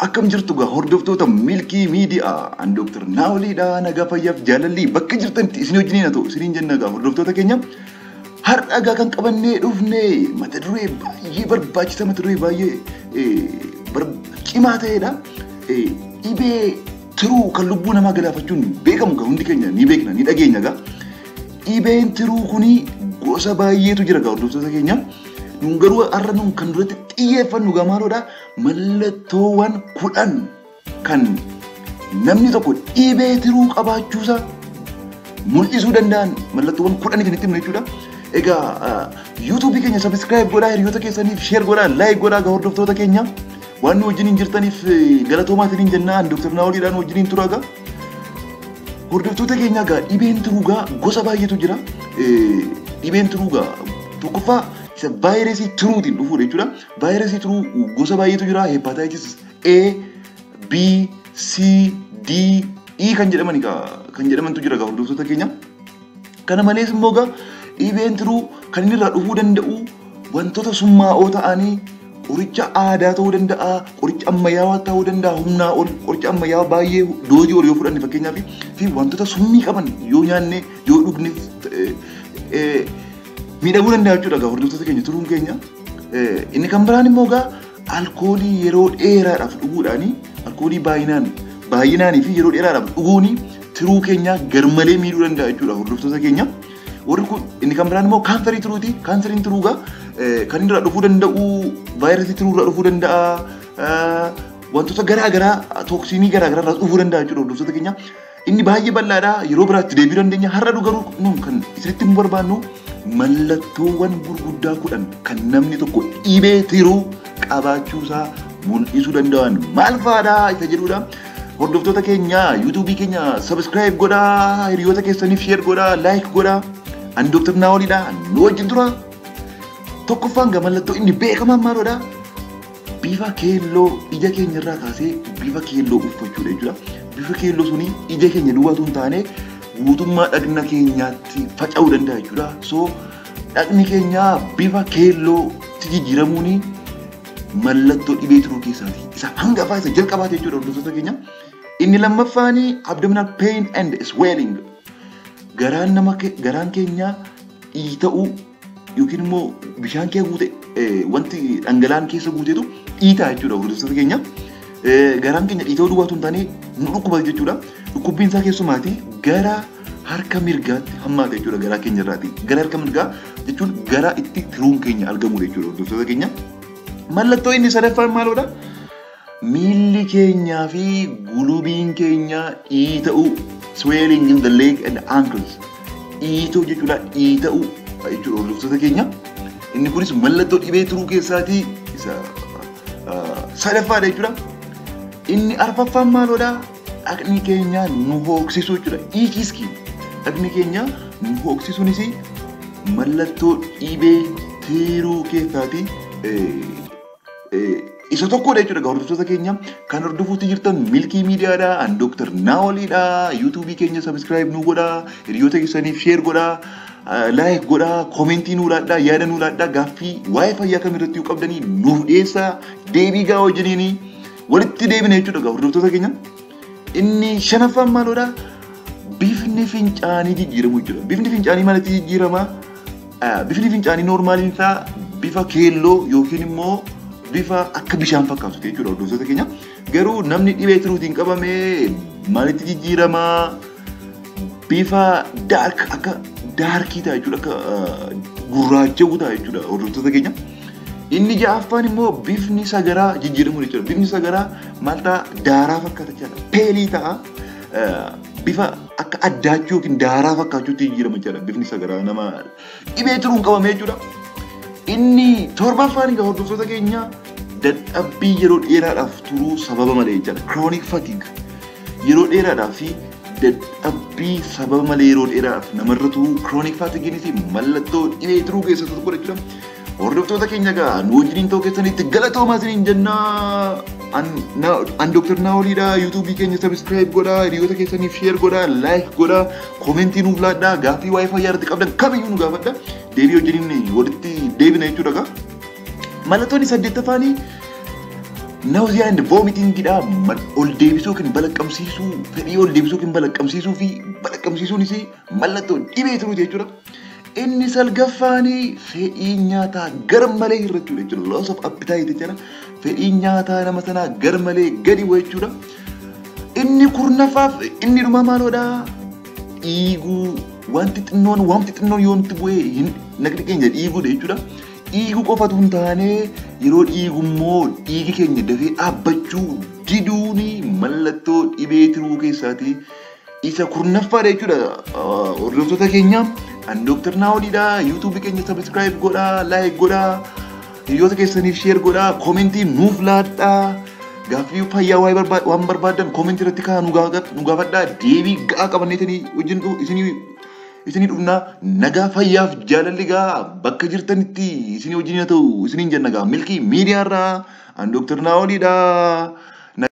Akkam jirtu gaa hordoftoota Milkii Miidiyaa, an Dooktar Naawoliidha. Nagaa fayyaaf jaalalli bakka jirtanitti isin wajjiniin haa ta'u isiniin jenna. Gaa hordoftoota keenya, har'a gaa kan qabannee dhufne mata duree baay'ee barbaachisaa, mata duree baay'ee cimaa ta'edha. Dhibee tiruu kan lubbuu namaa galaafachuun beekamu gaa hundi keenya ni beekna, ni dhageenya gaa. Dhibeen tiruu kuni gosa baay'eetu jira gaa hordoftoota keenya. Nun garuu har'a nun kan duratti xiyyeeffannu gaa maaloodha? Mallattoowwan 10 kan namni tokko dhibee tiruu qabaachuusaa mul'isuu danda'an, mallattoowwan 10 kan itti himnu jechuudha. Egaa yuutuubii keenya subscribe godhaa, hiriyoota keessaniif share godhaa, like godhaa. Gaa hordoftoota keenya, waan nu wajjiniin jirtaniif galatoomaa isiniin jennaa. Dooktar Naawoliidhaan wajjiniin turaa gaa. Hordoftoota keenya, gaa dhibeen tiruu gaa gosa baay'eetu jira. Dhibeen tiruu gaa tokkoffaa isa vaayirasii tiruutiin dhufuudha jechuudha. Vaayirasii tiruu gosa baay'eetu jira. Hepatitis A, B, C, D, E kan jedhaman kan jedhamantu jira gaa hordoftoota keenya. Kana malees immoo gaa dhibeen tiruu kan inni irraa dhufuu danda'u wantoota summaa'oo ta'anii, qoricha aadaa ta'uu danda'a, qoricha ammayyaawaa ta'uu danda'a, humnaa ol qoricha ammayyaawaa baay'ee doozii ol yoo fudhanne fakkeenyaaf, fi wantoota summii qaban yoo nyaanne, yoo dhugne miidhamuu danda'a jechuudha gaa hordoftoota keenya tiruun keenya. Inni kan biraan immoo gaa alkoolii yeroo dheeraadhaaf dhuguudhaani, alkoolii baay'inaan baay'inaanii fi yeroo dheeraadhaaf dhuguuni tiruu keenya garmalee miidhuu danda'a jechuudha hordoftoota keenya. Warri kun inni kan biraan immoo kaansarii tiruuti. Kaansariin tiruu gaa kan inni irraa dhufuu danda'u vaayirasii tiruu irraa dhufuu danda'a. Wantoota garaa garaa, tooksiinii garaa garaa irraa dhufuu danda'a jechuudha hordoftoota keenya. Inni baay'ee bal'aadha. Yeroo biraatti deebi'uu dandeenya. Har'a garuu nuun kan isinitti hin barbaannu mallattoowwan gurguddaa 10 kan namni tokko dhibee tiruu qabaachuusaa mul'isuu danda'an maal fa'aadha isa jedhudha. Hordoftoota keenya, yuutuubii keenya subscribe godhaa, hiriyoota keessaniif share godhaa, like godhaa. Ani Dooktar Naawoliidha. Nu wajjin tura. Tokkoffaan gaa mallattoo inni beekamaan maalodha? Bifa keelloo ija keenya irraa kaasee bifa keelloo uffachuudha jechuudha. Bifa keelloo suni ija keenya duwwaatu hin taane guutummaa dhagna keenyaatti faca'uu danda'a jechuudha. So dhagni keenya bifa keellootti jijjiiramuuni mallattoo dhibee tiruu keessaati. Isa hangafaa, isa jalqabaati jechuudha hordoftoota keenya. Inni lammaffaani abdominal pain and swelling. Garaan nama garaan keenya dhiita'uu yookiin immoo bishaan kee guute, wanti dhangala'aan keessa guuteetu dhiitaa jechuudha hordoftoota keenya. Garaan keenya dhiita'uu duwwaatu hin taane nu dhukkuba jechuudha. Dhukkubbiin isaa keessumaati gara harka mirgaatti hammaata jechuudha garaa keenya irraati. Gara harka mirgaa jechuun gara itti tiruun keenya argamudha jechuudha hordoftoota keenya. Mallattoo inni sadaffaan maalodha? Miilli keenyaa fi gulubiin keenya dhiita'uu, swelling in the leg and ankles. Dhiita'uu jechuudha, dhiita'uu jechuudha hordoftoota keenya. Inni kunis mallattoo dhibee tiruu keessaatii isa sadaffaadha jechuudha. Inni arfaffaan maalodha? Dhaqni keenya nu hooksisuu jechuudha. Itchy skin. Dhaqni keenya nu hooksisuunis mallattoo dhibee tiruu keessaatii isa tokkodha jechuudha. Hordoftoota keenya, kan hordofuutti jirtan Milkii Miidiyaadha. An Dooktar Naawoliidha. Yuutuubii keenya subscribe nu godhaa. Hiriyoota keessaniif share godhaa. Like godhaa. Koomentii nuu laadhaa. Yaada nuu laadhaa. Gaaffii waa'ee fayyaa kamirratti yoo qabdanii nuuf dhiyeessaa. Deebii gaa wajjiniini walitti deebina jechuudha hordoftoota keenya. Inni shanaffaan maalodha? Bifni fincaanii jijjiiramu jechuudha. Bifni fincaanii maalitti jijjiirama? Bifni fincaanii noormaaliin isaa bifa keelloo yookiin immoo bifa akka bishaan fakkaatu jechuudha hordoftoota keenya. Garuu namni dhibee tiruutiin qabame maalitti jijjiirama? Bifa dark, akka daarkii ta'a jechuudha, akka gurraacha'uu ta'a jechuudha hordoftoota keenya. Inni ja'affaan immoo bifni sagaraa jijjiiramu jechuudha. Bifni sagaraa maal ta'a? Daaraa fakkaata jechuudha. Peelii ta'a. Bifa akka addaachuu yookiin daaraa fakkaachuutti jijjiirama jechuudha. Bifni sagaraa nama dhibee tiruun qabame jechuudha. Inni torbaffaan egaa hordoftoota keenya dadhabbii yeroo dheeraadhaaf turuu sababa malee jechuudha. Chronic fatigue. Yeroo dheeraadhaaf fi dadhabbii sababa malee yeroo dheeraadhaaf namarra turuu, chronic fatiguenis mallattoo dhibee tiruu keessaa tokko jechuudha. Hordoftoota keenya egaa nu wajjiniin ta'uu keessanitti galatoomaa isiniin jennaa. An Dr. Naawoliidha. Yuutuubii keenya subscribe godhaa, hiriyoota keessaniif share godhaa, like godhaa, koomentii nuuf laadhaa, gaaffii waa'ee fayyaa irratti qabdan kamiyyuu nu gaafadha. Deebii wajjiniin walitti deebina jechuudha egaa. Mallattoon saddeettaffaanii nausea and vomiting dha. Ol deebisuu yookiin balaqqamsiisuu, fedhii ol deebisuu yookiin balaqqamsiisuu fi balaqqamsiisuunis mallattoo dhibee tiruuti jechuudha. Inni salgaffaanii fedhii nyaataa gar malee hir'achuudha jechuudha. Loss of appetite jechuudha. Fedhii nyaataa nama sanaa gar malee gadi bu'a jechuudha. Inni kurnaffaaf inni dhuma maaloodha? Dhiiguu, wanti xinnoon yoo nutti bu'ee naqni keenya dhiiguudha jechuudha. Dhiiguu qofatu hin taane, yeroo dhiigu immoo dhiigi keenya dafee dhaabbachuu diduuni mallattoo dhibee tiruu keessaati isa kurnaffaadha jechuudha. Hordoftoota keenya, an Dr. Naawoliidha. Yuutuubii keenya subscribe godhaa, like godhaa, hiriyoota keessaniif share godhaa, koomentii nuuf laadhaa. Gaaffii fayyaa waa'ee waan barbaaddan koomentii irratti kaa'aa nu gaafadhaa. Deebii ga'aa qabanneetanii wajjin isinii dhufnaa. Nagaa, fayyaaf jaalalli gaa bakka jirtanitti isinii wajjin haa ta'u isiniin jenna gaa Milkii Miidiyaarraa an Dr. Naawoliidha.